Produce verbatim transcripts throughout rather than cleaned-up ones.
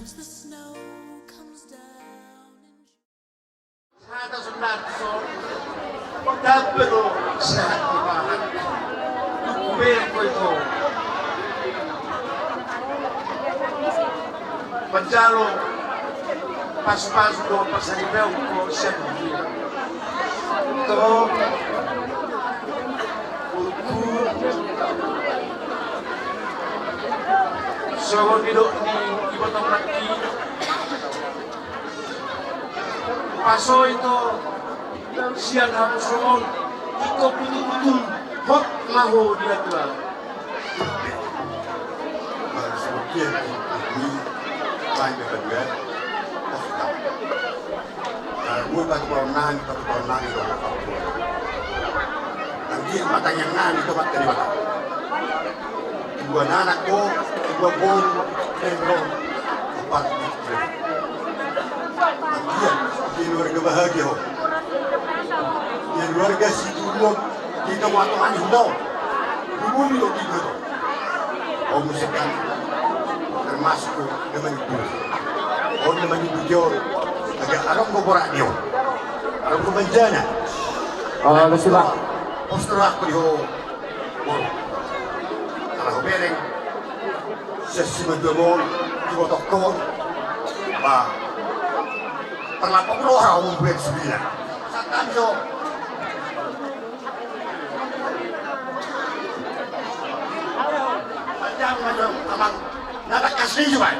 As the snow comes down in June. Hata sonari so, dampe do sehat ni bahan. Duku be ko ito. Manjalo pasupasu do pasaripeon ko sian dia. To, uku, songon nidok ni iboto mati. Paso ito sian hamu songon ito putu-putu hot ma ho di atua. Baru sebutnya ini, baik dengan dia. Oh, tak. Nah, gue tak mau nang, tak mau nang, tak mau nang. Nanti matanya nang, itu mata di mata. Dua anak ko, dua boru, dendro, empat istri. Bahagia, keluarga bahagia ho. Keluarga Sitorus, di tengah-tengah ni ho. Dulu di ho. Ho muse kan, termasuk nama itu. Ho nama itu jor, agak arang ko borak dia. Arang ko manjana. Oh, betul, Pak. Postur aku di ho. Molo. Ala hubereng. Sian simanjua molo, di botokkon. Ba. Parlapok roha umum buat sembilan. Satan jo. Panjang macam amang. Nada kasih juga.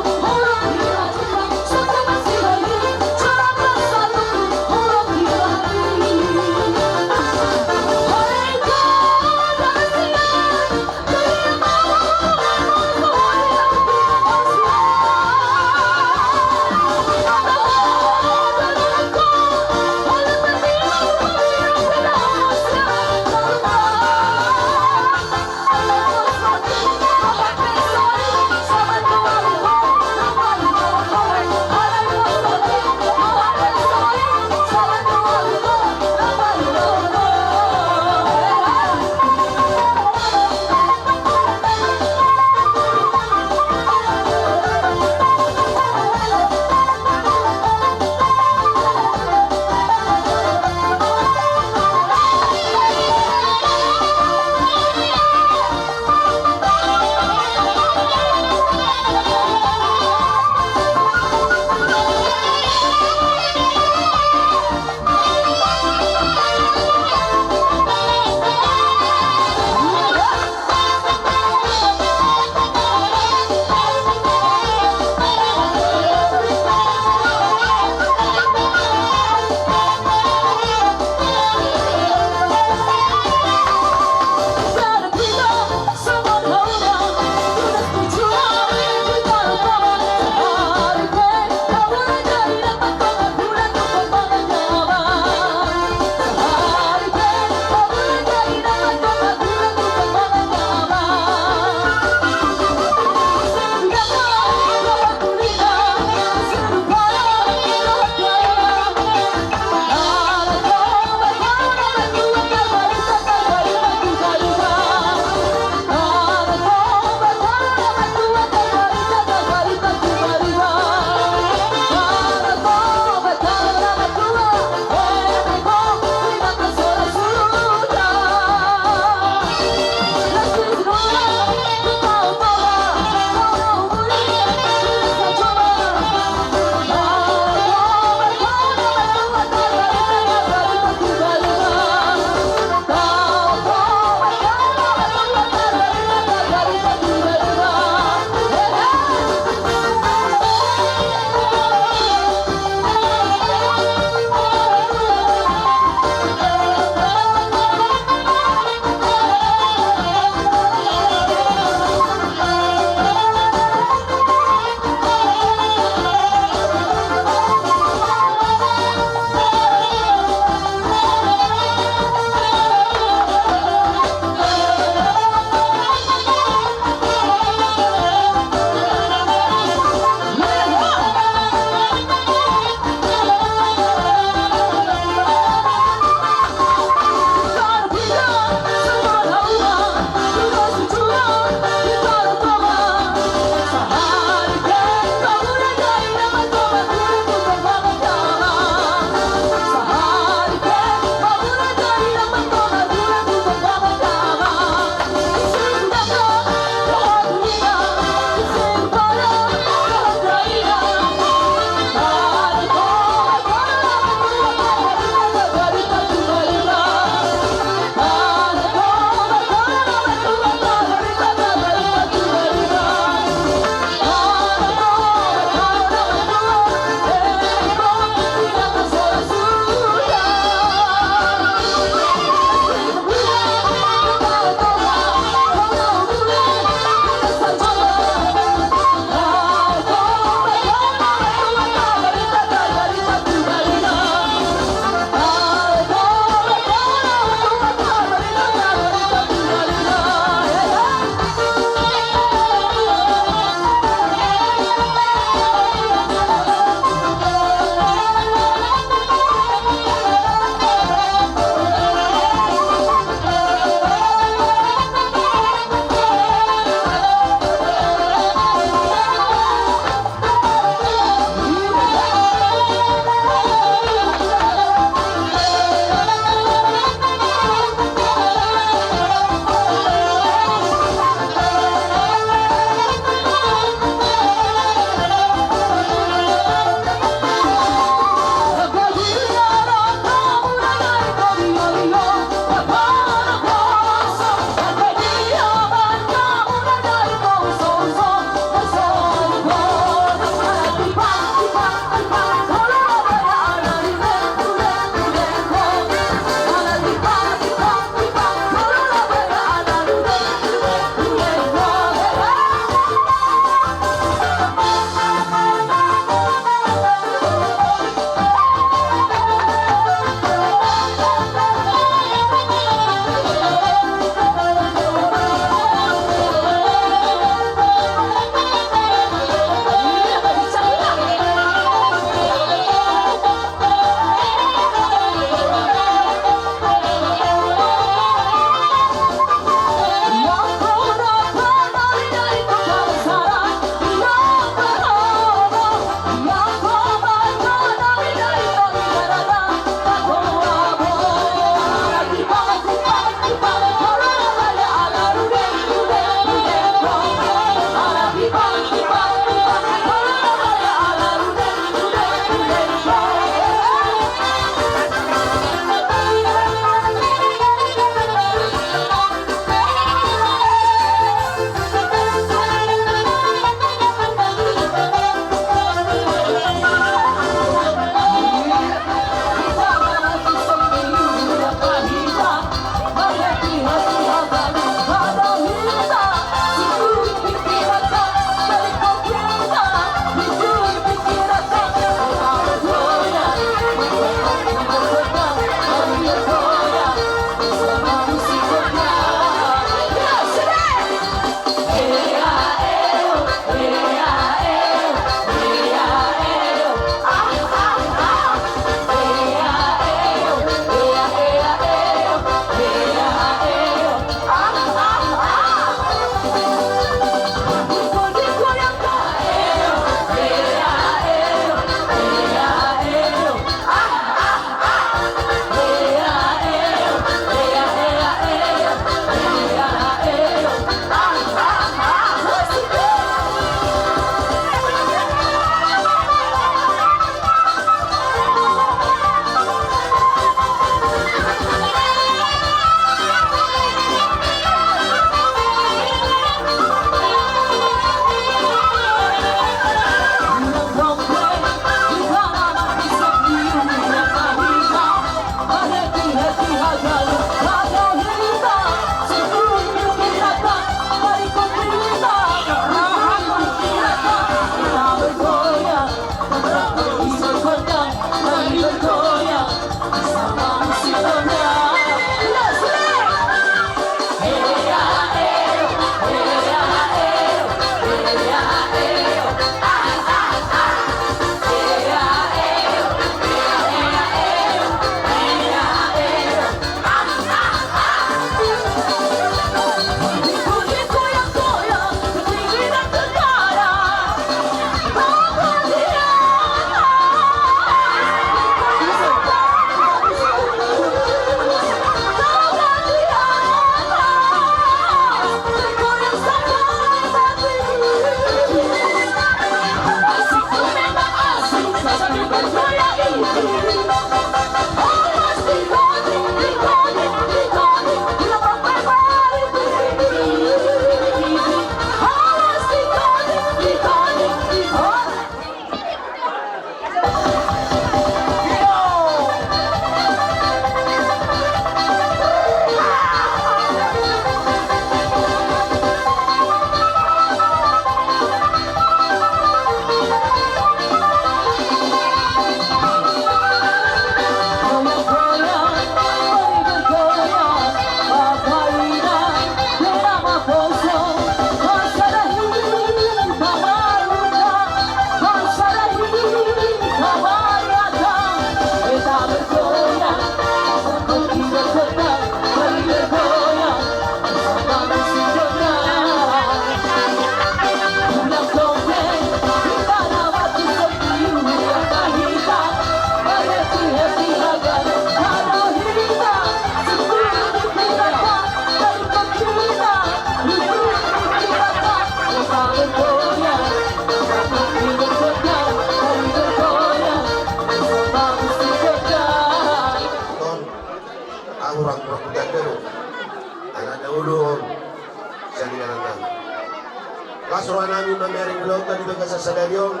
Pas roha nami mamiaring ulaonta di bagasan sadari on,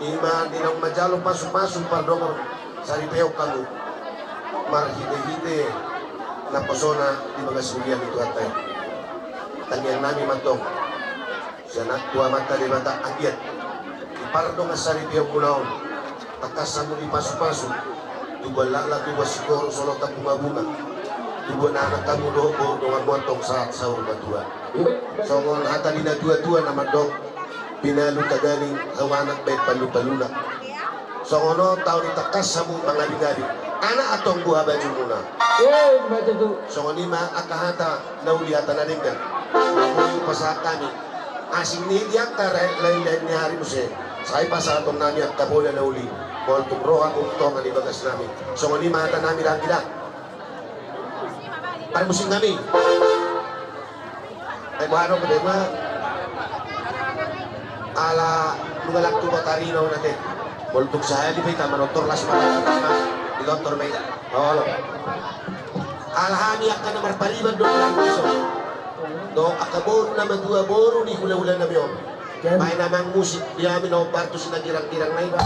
ima di naung manjalo pasupasu pardongan saripeon hamu marhitehite naposona di bagas huria ni Tuhanta i. Tangiang nami mantong sian Amanta Debata, anggiat di pardongan saripeonmuna on tangkas hamu dipasupasu, tubuan laklak, tubuan singkoru, solot tu bungabunga, tubuan anak hamu dohot boru donganmu antong sahat saur matua. Songon hata ni natuatua na mandok, pinalu taganing hau anak baen palupaluna. Songon on taon i tangkas hamu mangabingabi, anak antong buha bajumuna. Songon i ma angka hata na uli, hata na denggan. Pasahat hami asing ni di angka lain-lain ni ari muse, sai pasahaton nami angka bola na uli, molo tung ro hamu tu tonga ni bagas nami. Songon i ma hata nami, dang i da. Parmusik nami. Ai boha do pe ma, ala nunga lang tu botari na unate. Molo tung sahali pe hita manortor, las ma di tortor ma hita. Olo. Ala hami angka na marpariban do, dohot angka boru na matua, boru ni hulahula nami on. Baen amang musik di hami na hombar tu si na girang-girang na iba.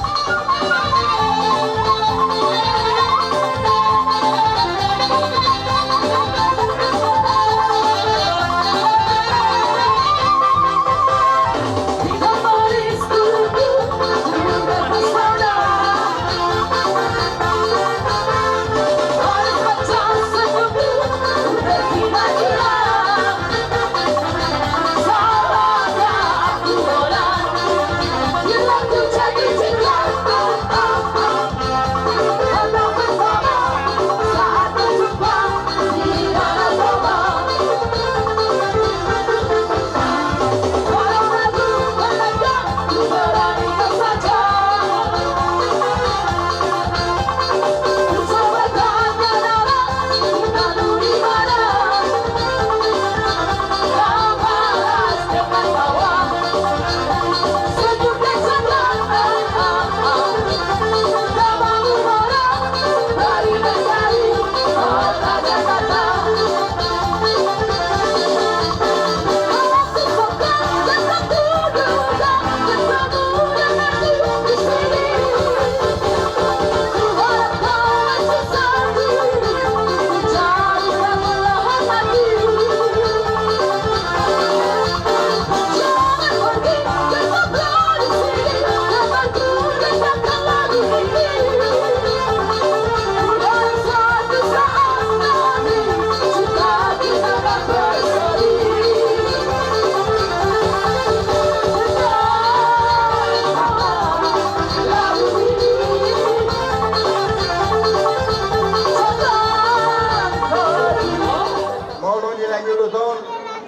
Molo di lain ulos on,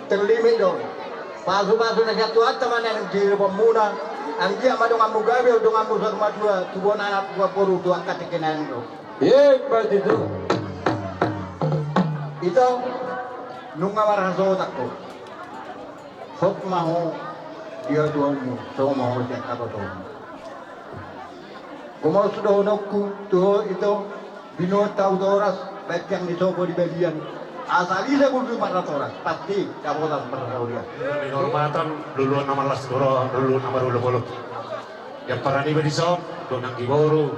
terlimit do. Pasupasu na sian Tuhanta ma na nidok muna. Anggiat ma donganmu gabe, donganmu saur matua, tubuan anak, tubuan boru, tu angka tingki na ean do. Emma tutu. Ito, nunga marhasohotan ho. Hot ma ho di hatuaonmu, songon ma ho di angka hatuaonmu. Gomos dohononku tu ho, ito, binoan tahu toras, baen tiang ni sopo di balian. Asa ise bulbul marnatoras, pasti dapotan marnatoras. Di hormatan, luluan na marlas ni roha, luluan na marolopolop. Di amparan iba dison, dohot anggi boru,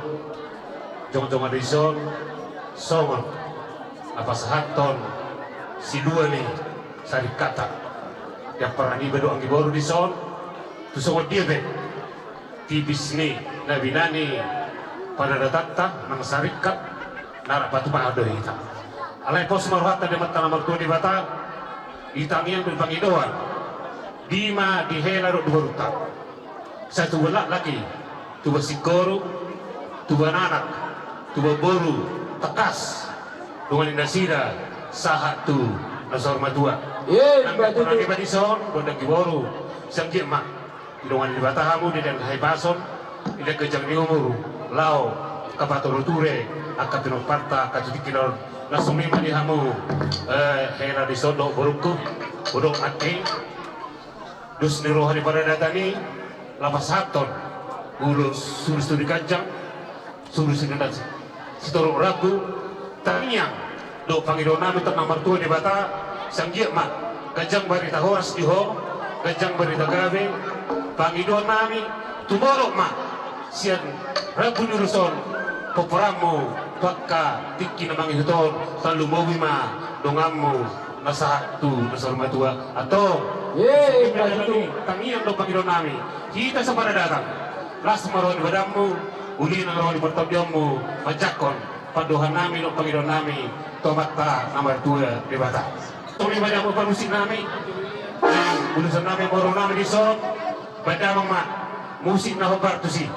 jongjong ma dison, songon na pasahathon silua ni saringkatta. Di amparan iba dohot anggi boru dison, tu songon dia pe tipis ni na binahen ni pardonanta nang saringkat, na rap patupaon do hita. Alai pos ma rohanta di Amanta na martua Debata, di tangiang dohot pangidoan, di ma di hela dohot di borunta. Sai tubuan laklak i, tubuan singkoru, tubuan anak, tubuan boru, tangkas dongan ni nasida sahat tu na saur matua. Emma tutu. Nang di amparan iba dison, dohot anggi boru, sai anggiat ma didongani Debata hamu, didongani hahipason, didongani ganjang ni umur, laho angka patureture, angka pinomparta, angka tu tingki on. Langsung i ma di hamu, eh, hela dison dohot borungku, hudok nangkin. Dos ni roha ni paradaton i, laho pasahathon ulos suri-suri ganjang, suri-suri na sitorop rambu, tangiang dohot pangidoan nami tu Amanta na martua Debata, sai anggiat ma ganjang barita horas di ho, Ganjang barita gabe pangidoan nami, tumorop ma sian rambu ni ulos on pomparanmu tu angka tingki na mangihut on, tarlumobi ma donganmu na sahat tu na saur matua. Antong, tangiang do pangidoan nami, hita so paradaton, las ma roha ni badanmu, uli nang roha ni partondionmu manjangkon pandohan nami dohot pangidoan nami tu Amanta na martua Debata. Tuli ma damang parmusik nami, ulosan nami, boru nami dison, baen damang ma musik na hombar tusi.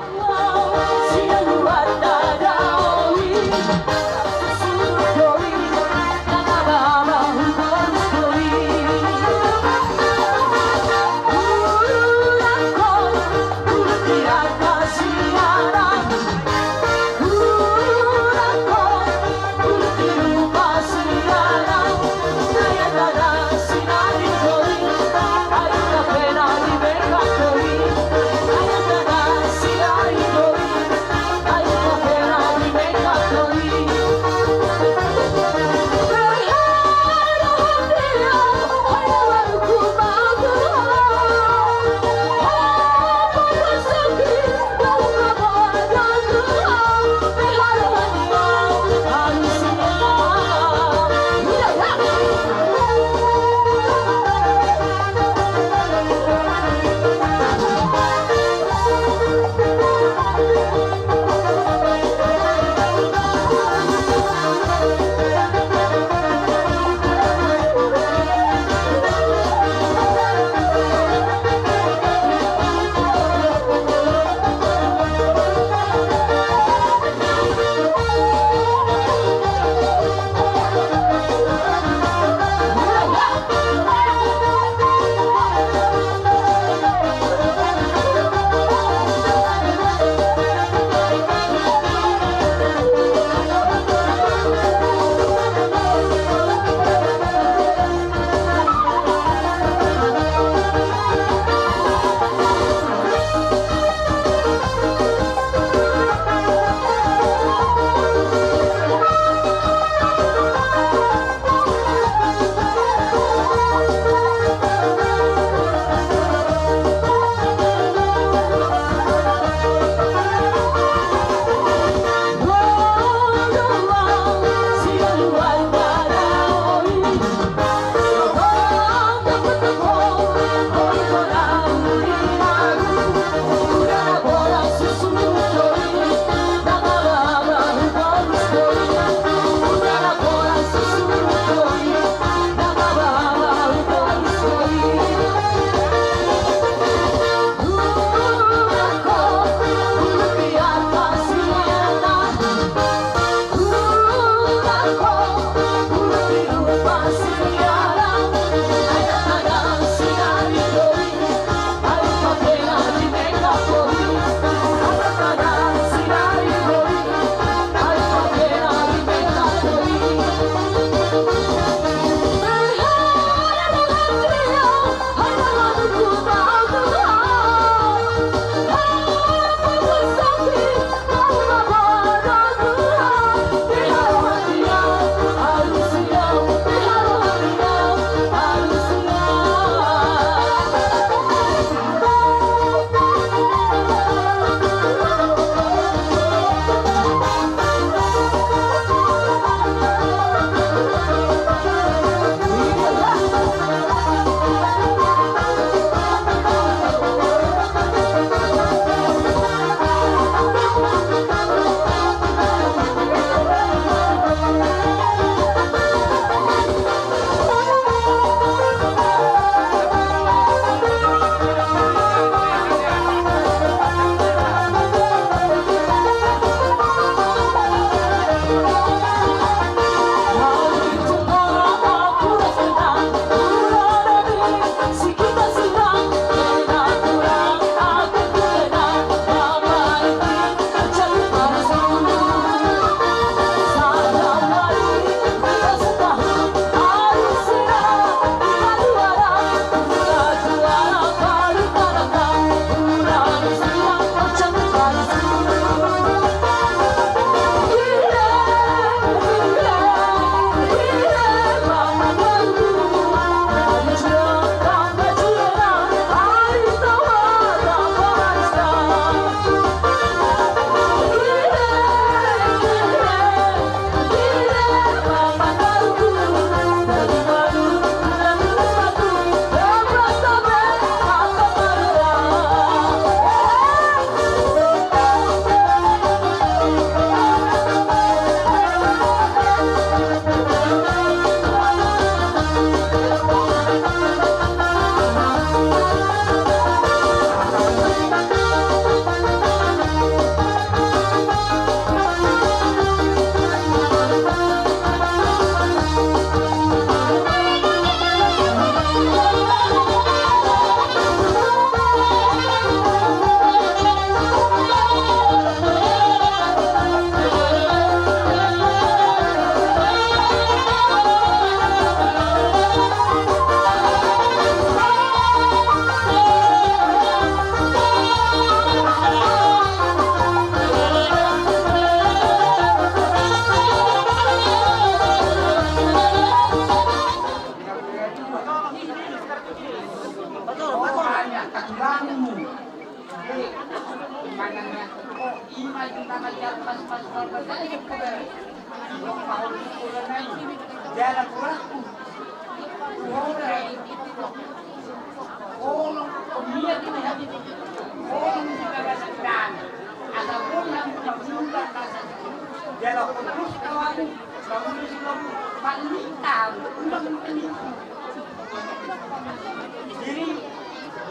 Jadi,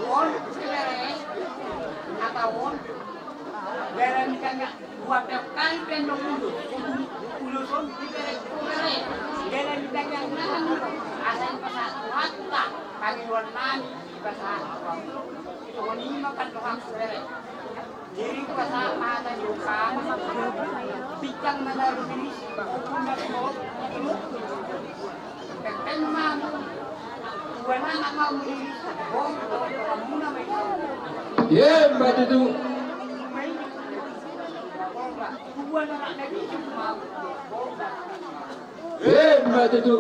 on, atau on, dalam ikannya. Dua puluh kali pe ndang ulos, ulos on dibere, dibere. Dibere di tangan nami, asa dipasahat Tuhanta pangidoan nami, dipasahat Tuhanta. Songon i ma pandohan bere. Jadi pasahat ma hata ni Tuhanta, bintang na lalu ini, hukum na di bawah, Emma tutu. Emma tutu.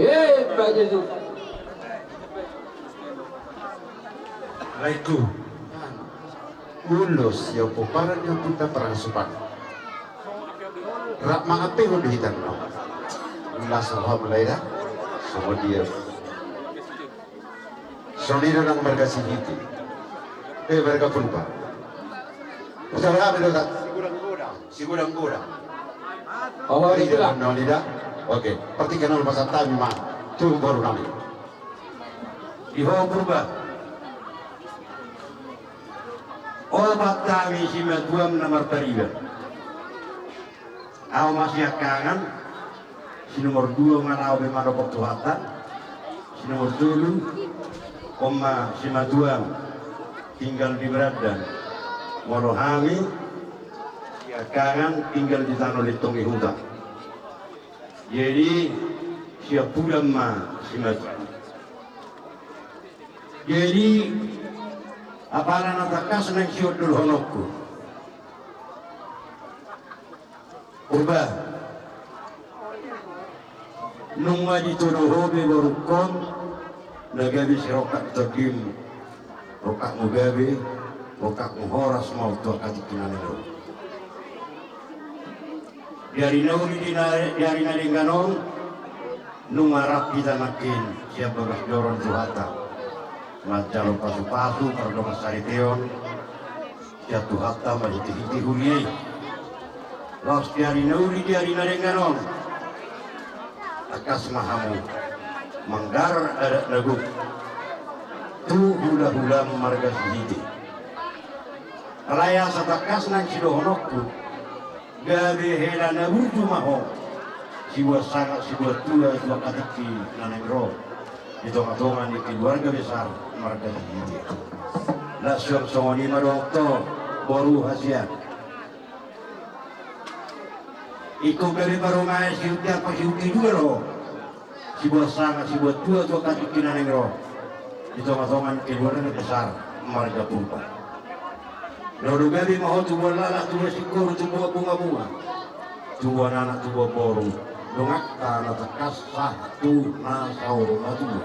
Emma tutu. Laengku. Ulos sian pomparan ni ompunta Parhasupan. Rap mangampehon do hita annon. Las roham lae da. Songon dia. Songon i do nang marga Sihite. Eh, marga Purba. Usaha kami do tak. Sigodang-godang. Oh, iya. Annon i da. Oke. Partingkian on pasahat hami ma tu boru nami. Di ho Purba. Opat hami simatuam na marpariban. Ahu ma siangkangan, si nomor dua ma na ahu be manopot Tuhanta, si nomor tolu, on ma simatuam tinggal di Berandan, molo hami siangkangan tinggal di Tano Lintong i Huta. Jadi, siampudan ma simatuam. Jadi, apala na tangkas naeng siondolhononku. Purba. Nunga ditodo ho be borungkon, na gabe sirongkap di tondim, rongkapmu gabe, rongkapmu horas ma on tu angka tingki na naeng ro. Di ari na uli di na, di ari na denggan on, nunga rap hita nangkin sian bagas joro ni Tuhanta manjalo pasupasu pardongansaripeon sian Tuhanta marhitehite huria i. Laos di ari na uli di ari na denggan on, tangkas ma hamu manggarar adat na gok tu hulahulam marga Sihite. Alai asa tangkas naeng sidohononku, gabe hela na burju ma ho, sibuat sangap sibuat tua tu angka tingki na naeng ro di tongatonga ni keluarga besar marga Sihite. Las suang songon i ma dohot ho boru hasian. Ingkon gabe parumaen sihunti angka sihunti dua do ho. Sibuat sangap sibuat tua tu angka tingki na naeng ro di tongatonga ni keluarga besar marga Purba. Lalu gabe ma ho tubuan laklak, tubuan singkoru, tubuan bungabunga, tubuan anak, tubuan boru, dongan na tangkas sahat tu na saur matua.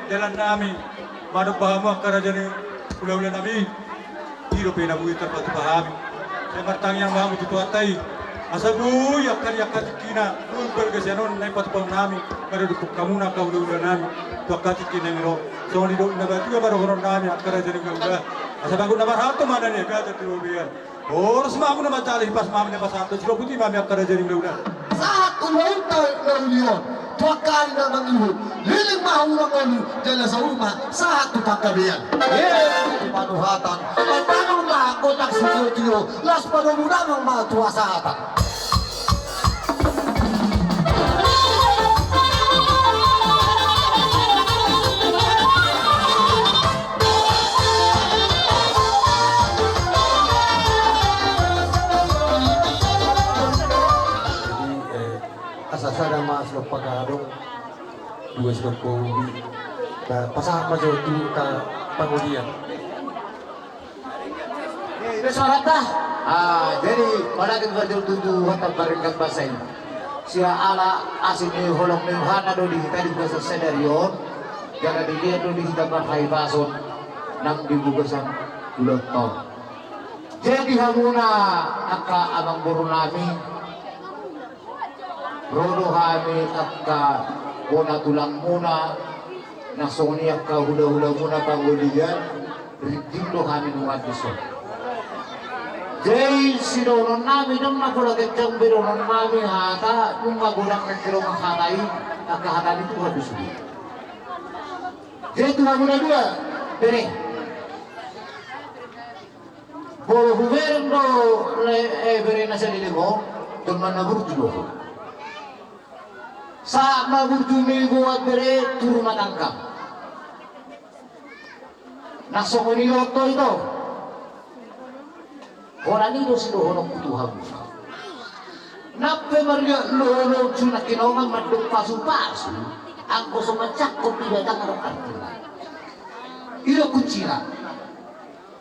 Dalan nami, manop bahamu angka raja ni hulahula nami. Iro pe na boi tarpatupa hami. Sai martangiang ma hamu tu Tuhanta i. Asa boi angka di angka tingkina, boi balga sian on na i patupahon nami. Maradophon hamu na angka hulahula nami. Tu angka tingki na i ro. Songon i do na batua ma dohonon nami angka raja ni hulahula. Asa bagot na marhalto ma na niagatan di robean. Horas ma hamu na manjalo, hipas ma hami na pasahathon, siloputi ma hami angka raja ni hulahula. Sahat tu hulahula na uli on, tu angka ari na mangihut, leleng ma hurang ngolu, jala saur ma sahat tu panggabean. Ye, tu panuhatan, manang ma gotang sitio-tio, las padomu damang ma tu hasahatan. Jadi, eh, asa sada ma sian pangkadok, dua sian paubi. Nah, pasahat ma jo tu angka pangolian. Jadi, manang berjol tutu hata baringkat basa i. Siala asi ni holong ni Yohana do di hita di bagasan sadari on. Jala dilean do di hita marhahipason nang di bagasan ulaonta on. Jadi hamuna angka amangboru nami, ro do hami angka bona tulangmuna, nang songon i angka hulahulamuna pangolian, ringgit do hami nunga dison. Jadi sidohonon nami, dang na pola kencang be dohonon nami hata, nunga godang na kiro hata i, angka hata ni Tuhan do sude. Jadi tu hamuna dua, bere. Molo hubereng do le, eh, bere na saleleng on, jolma na burju do ho. Sahat ma burju ni goat bere tu rumah tangga. Nang songon i do ito. Holan i do sidohononku tu hamu. Nang pe marliat loho-loho tu na kinongan mandok pasu-pasu, anggo so manjangkon di batang adong artina. I do kuncina.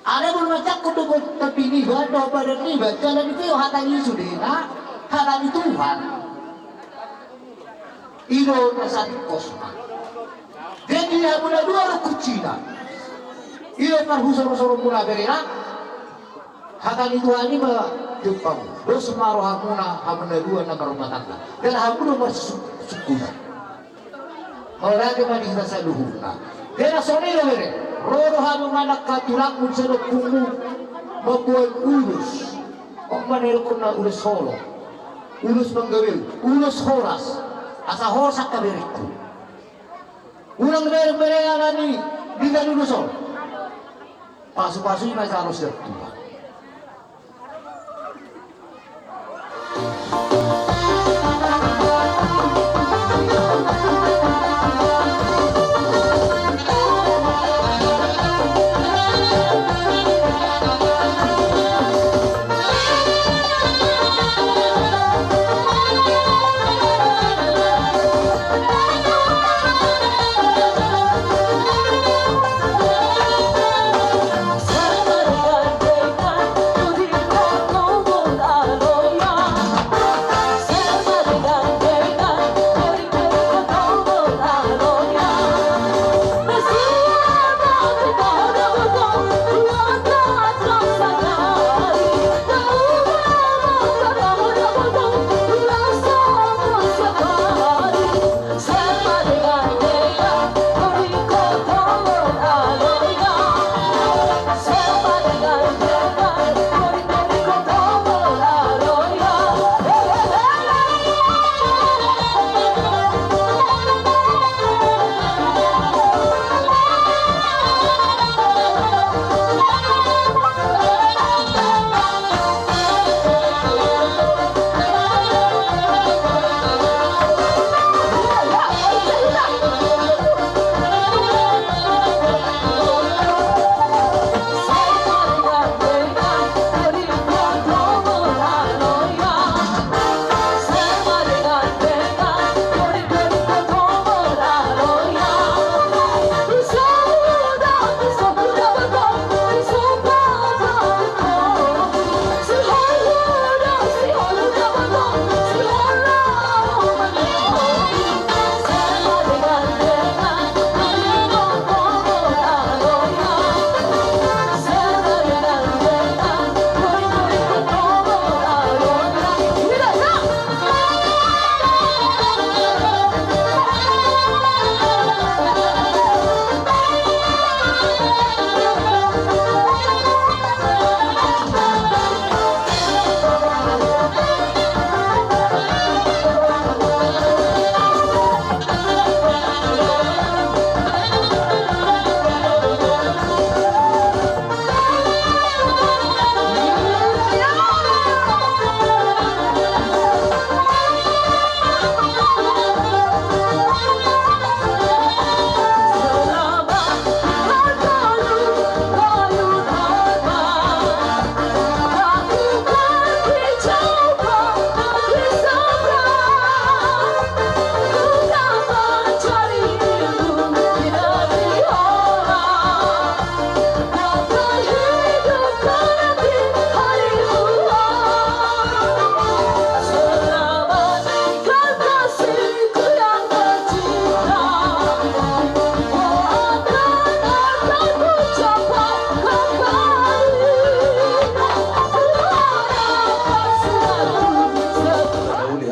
Alai molo manjangkon do topi niba dohot badan niba, jala dipeop hata ni sudena, hata ni Tuhan. I do na satingkosna. Jadi hamuna dua do kuncina. I do parhusor-husormuna bere nang. Hata ni Tuhan i ma jumpang. Dos ma rohamuna hamuna dua na marrumah tangga. Jala hamu do marsungkun-sungkunan. Mauliate ma di hita saluhutna. Bere songon i do bere. Ro do hami manang angka tulangmu sian ompungmu. Mamboan ulos. On ma na nidokhonna ulos holong. Ulos panggabean. Ulos horas. Asa horas angka berengku. Unang bereng bere alani di na ulos on. Pasu-pasu i ma jalo sian Tuhan.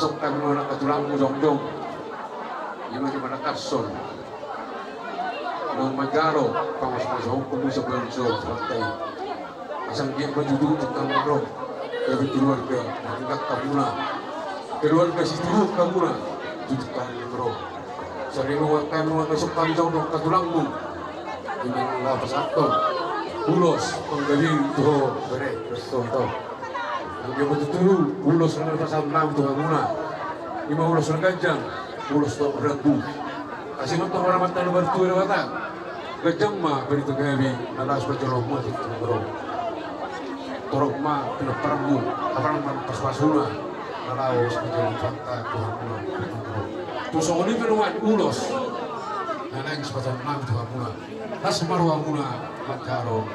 Songon hami ma na tulangmu jongjong. Ima di mana kason. Naung manjalo pangasuasahonku muse bangso partai. Asa anggiat ma jujur tu hami ro. Keluarga, keluarga hamuna. Keluarga situhuk hamuna. Jujur hami ro. Sari nunga hami nunga masuk hami jongjong na tulangmu. Ima na pasahathon ulos panggabean tu ho bere. Betul tau. Ia ma tutu ulos na pasahat nami tu hamuna. I ma ulos na ganjang, ulos na rambu. Asi ma tu hamuna, amanta na martua Debata. Ganjang ma barita gabe na laho sipajolo muna tu hamuna. Torop ma pinaparanmu, haparangan pasupasuna na laho sipajolo muna tu hamuna. Tu songon i pe nuaeng ulos na naeng sipasahat nami tu hamuna. Las ma rohamuna manjalo.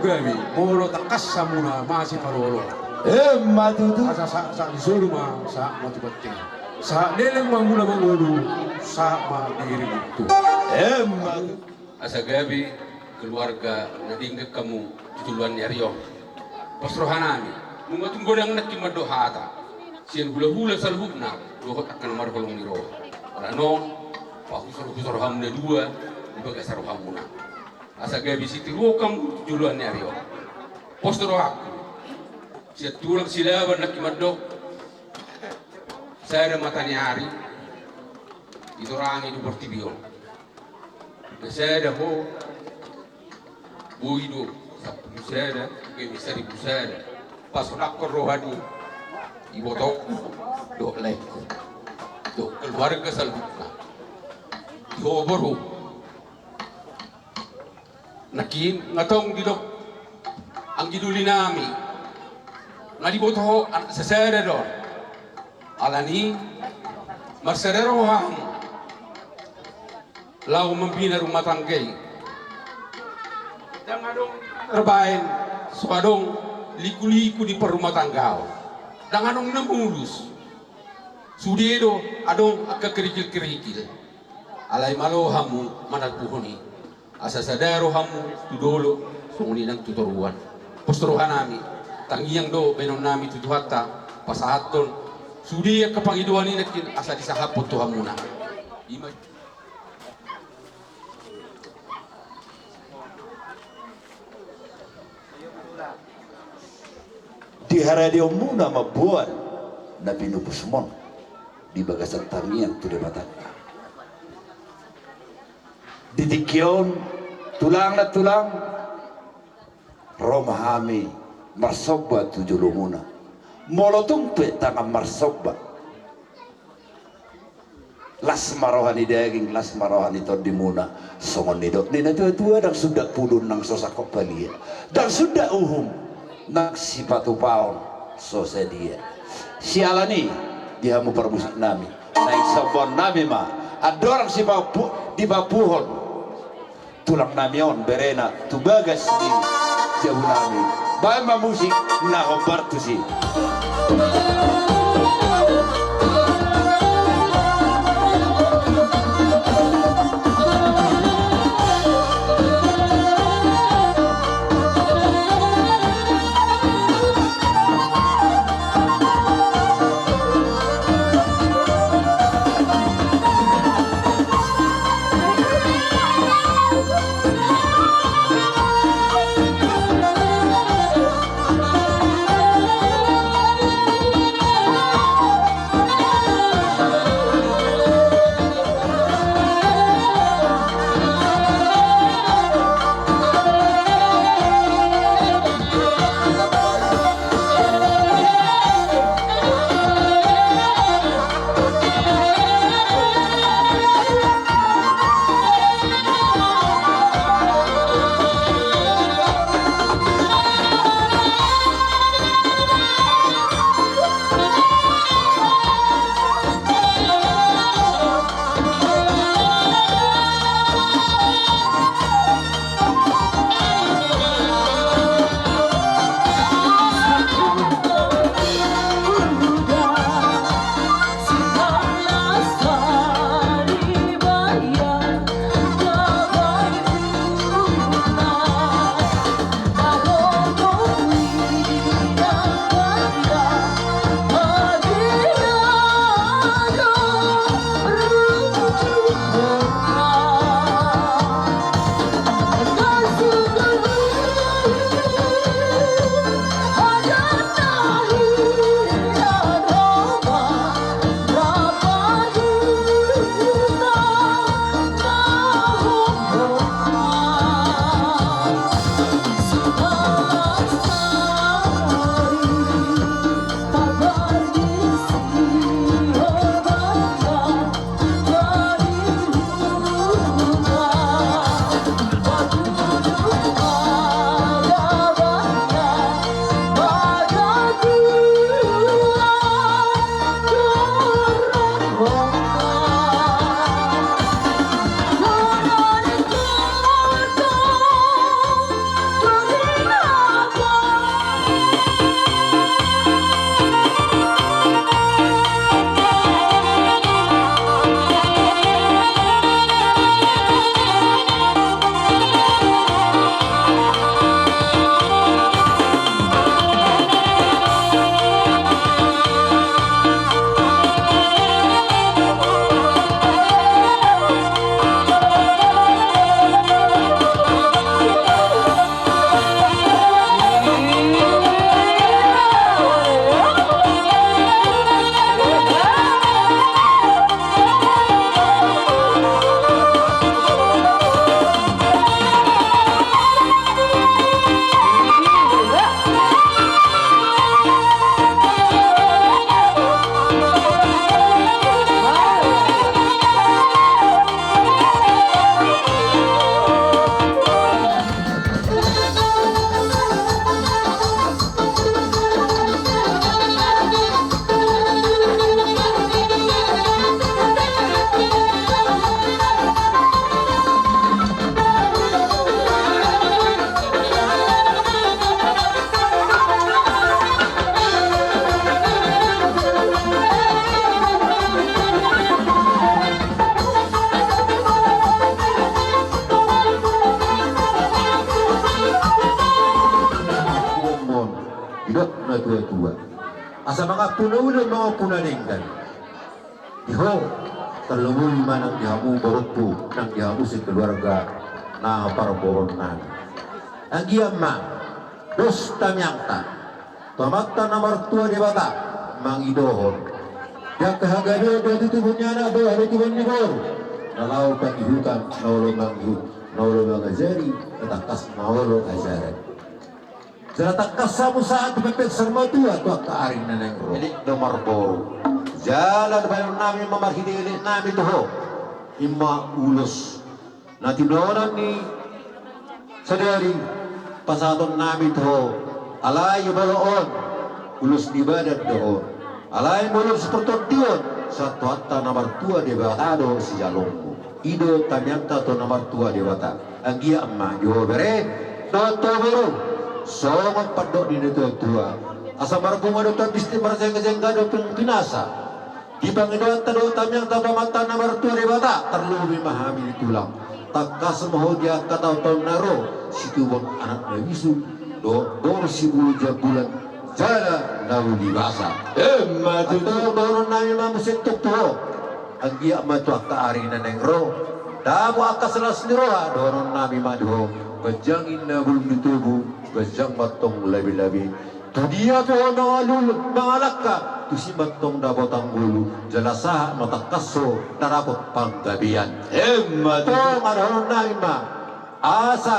Gabe, molo tangkas hamuna masipalolo. Emma tutu. Asa sahat, sahat ni solu ma, sahat ma tu bontean. Sahat leleng ma muna mangolu, sahat ma di ringintu. Emma tutu. Asa gabe keluarga na denggan hamu tu joloan ni ari on. Pos rohanami, nunga tung godang nangkin mandok hata sian hulahula saluhutna dohot angka na marholong ni roha. Ala non, pahusor-husor hamu na dua di bagasan rohamuna. Asa gabe sitiruon hamu tu joloan ni ari on. Pos do rohangku, sian tulang Silaban nangkin mandok, sada mata ni ari ditorangi do portibi on. Na sada ho, boi do sampulu sada, gabe saribu sada. Pasonangkon roha ni ibotongku dohot laengku dohot keluarga saluhutna. Di ho boru, nangkin nga tong didok anggi dolinami, nga diboto ho anak sasada do on. Alani marsada roha hamu laho mambina rumah tangga i. Ndang adong tarbaen, so adong liku-liku di parrumatanggaon. Ndang adong na mulus. Sude do adong angka kerikil-kerikil. Alai malo hamu manalpuhon i, asa sada rohamu tu dolok songon i nang tu toruan. Pos rohanami, tangiang do baenonnami tu Tuhanta, pasahathon sude angka pangidoan i nangkin asa disahaphon tu hamuna. Ima. Di haradeonmuna mamboan na pinupusmon di bagasan tangiang tu Debatanta. Di tingki on, tulang na tulang, ro ma hami marsomba tu jolomuna. Molo tung pe tangan marsomba, las ma roha ni daging, las ma roha ni tondimuna. Songon nidok ni na tua-tua, ndang sundat pudun nang so sangkop palia, ndang sundat uhum nang sipatupaon so sadia. Siala ni i, di hamu parmusiknami, naeng sombaonnami ma andorang sipapu-, dipampuhon tulangnami on berena tu bagas ni jabunami. Baen ma musik na hombar tusi. tua. Asa mangampu na uli, mangampu na denggan. Di ho, tarlumobi ma nang di hamu borungku, nang di hamu sekeluarga na parboruon nami. Anggiat ma dos tamiangta tu Amanta na martua Debata mangidohon di angka hagabeon, di hatutubu ni anak dohot hatutubu ni boru, na laho pangihuton, na olo mangihut, na olo mangajari, na tangkas na olo ajaran. Jala tangkas hamu sahat di pepet saur matua tu angka ari na naeng ro. Elek do marboru. Jala dibahen nami ma marhite elek nami tu ho, i ma ulos na tinodohon ni sadari pasahaton nami tu ho. Alai jolo on, ulos ni badan do on. Alai molo siportondion, sahat tu Amanta na martua Debata do sijaloonmu. I do tamiangta tu na martua Debata. Anggiat ma di ho bere dohot tu ho boru, songon pandok ni na tuatua, asa marbunga do tambis, marjengga-jengga do pin-, pinasa. Di pangidoanta dohot tamiangta tu Amanta na martua Debata, tarlumobi ma hami ni tulang. Tangkas ma ho di angka taon-taon na ro, situbuan anak na bisuk dohot boru sibulu jambulan jala na uli basa. Emma tutu. Antong dohonon nami ma muse tu ho. Anggiat ma tu angka ari na naeng ro, dapot angka silas ni roha, dohonon nami ma di ho: Ganjang ninna bulung ni tubu, ganjang ma antong labe-labe. Tu dia pe ho mangalulu, mangalangka, tusi ma antong dapotan ngolu, jala sahat ma tangkas ho na dapot panggabean. Emma tutu. Antong dohonon nami ma: Asa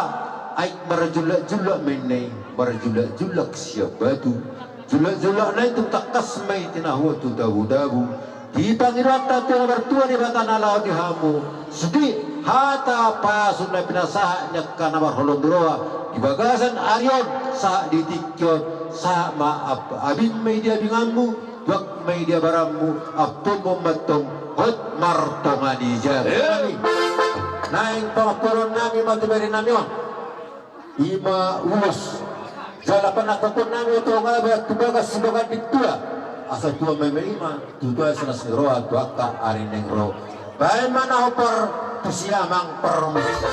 aek marjullak-jullak ma inna i, marjullak-jullak sian batu, jullak-jullak na i tung tangkas ma i tinahuan tu dabu-dabu. Di pangidoanta tu na martua Debata na laho di hamu, sude hata pasu na pinasahat ni angka na marholong ni roha di bagasan ari on sahat di tingki on, sahat ma ab-, abim ma i di abinganmu, tuak ma i di abaranmu, ampuonmu ma antong hot martonga ni jabu. Eh. Naeng pangampuon nami ma tu bere nami on, i ma ulos. Jala panangkokon nami ma tu ho, nga ba tu bagas sibagas di tua, asa tua ma i ma i ma, tu tua silas ni roha tu angka ari naeng ro. Baen ma na hombar tu si amang parmusik.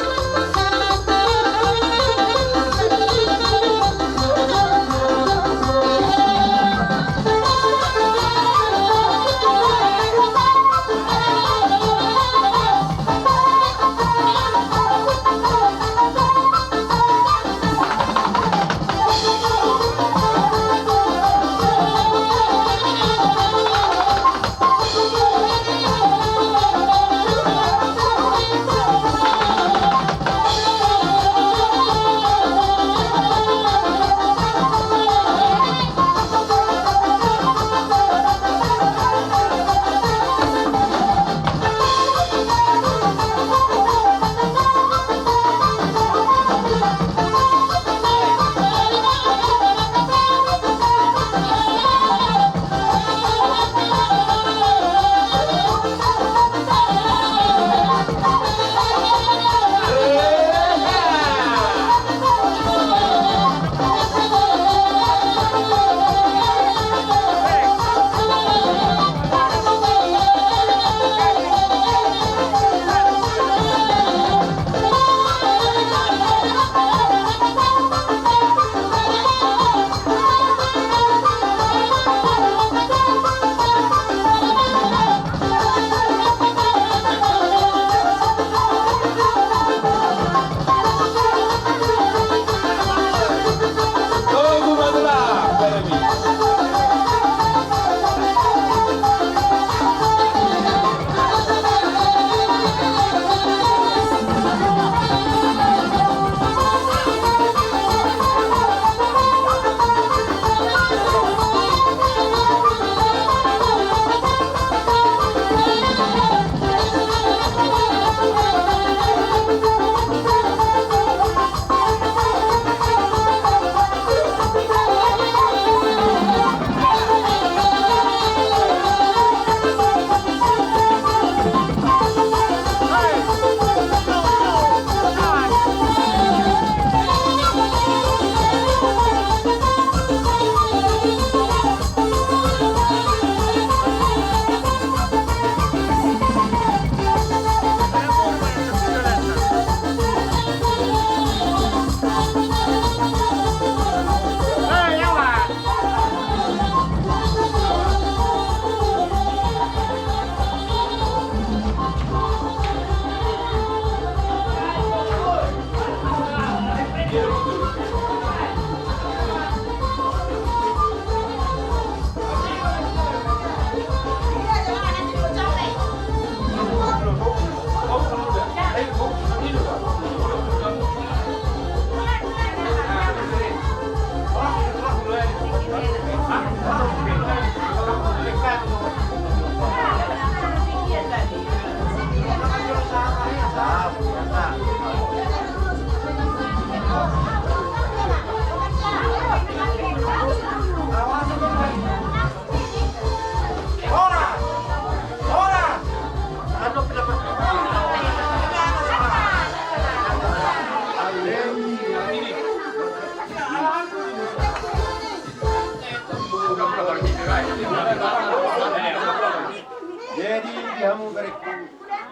Jadi di hamu berengku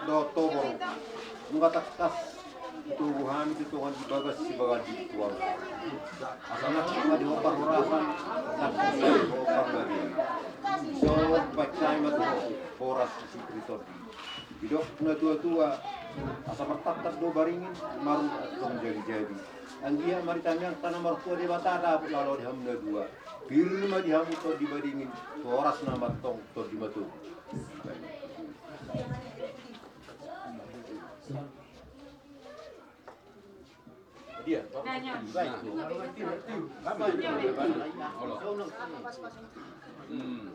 dohot boru, nunga tangkas ditogu hami tu tongan di bagas sibagas di tuang. Asa nunga di hobar horasan, nunga di hobar gabe. So baca ima tu horas si Kriton. Didok natua-tua, asa martangkas do baringin, marungut tong jadi-jadi. Anggiat ma di tangiang tana martua Debata dapot lalo di hamu na dua. Pir ma di hamu tong di baringin, tu horas nama tong tong di matu. Dia. Hmm.